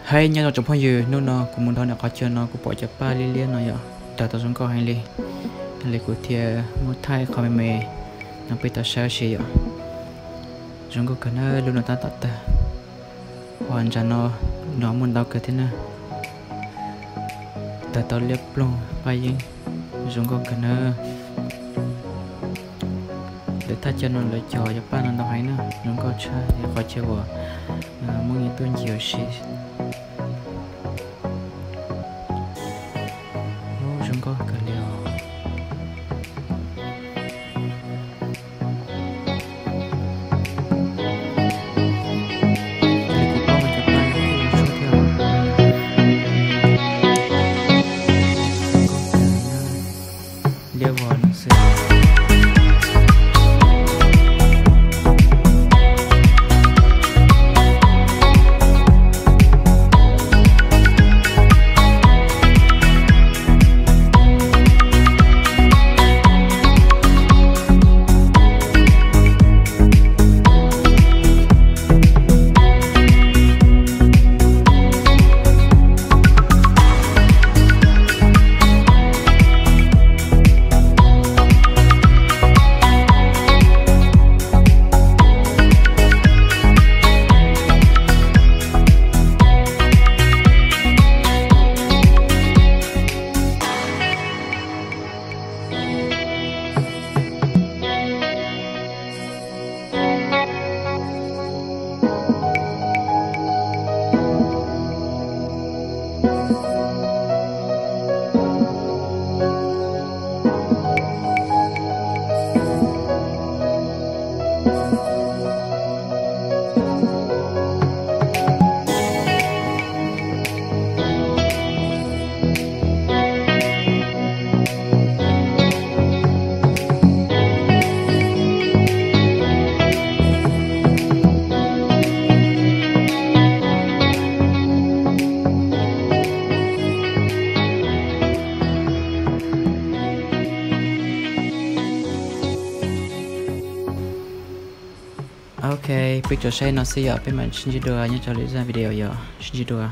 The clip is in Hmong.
Hais nyob zoo tsoom phooj ywg, hnub no kuv mus nrog nram qhov chaw no kuv pom cov paj liab liab no yom, tawg tau zoo nkauj heev li. Li kuv thiaj muab thaij qhov me me no peb tau saib ua si yom. Zoo nkauj kawg na, lub no tab tom tawg. Ho ntsa no, no muaj ntau kawg thiab na. Tawg tau liab ploog paj yeeb, zoo nkauj kawg na. Lawv thaj chaw no lawv cog cov paj no ntau heev na, zoo nkauj tshaj li qhov chaw uas Hmoob yeej tuaj ncig ua si. Ub, zoo nkauj kawg li os. Kuv paub cov paj no kuj zoo tshuaj thiab os. Liab vog no xwb. Ok, peb tsuas saib no xwb yom, peb mam sib ntsib dua nyob rau lwm zaj video yom, sib ntsib dua.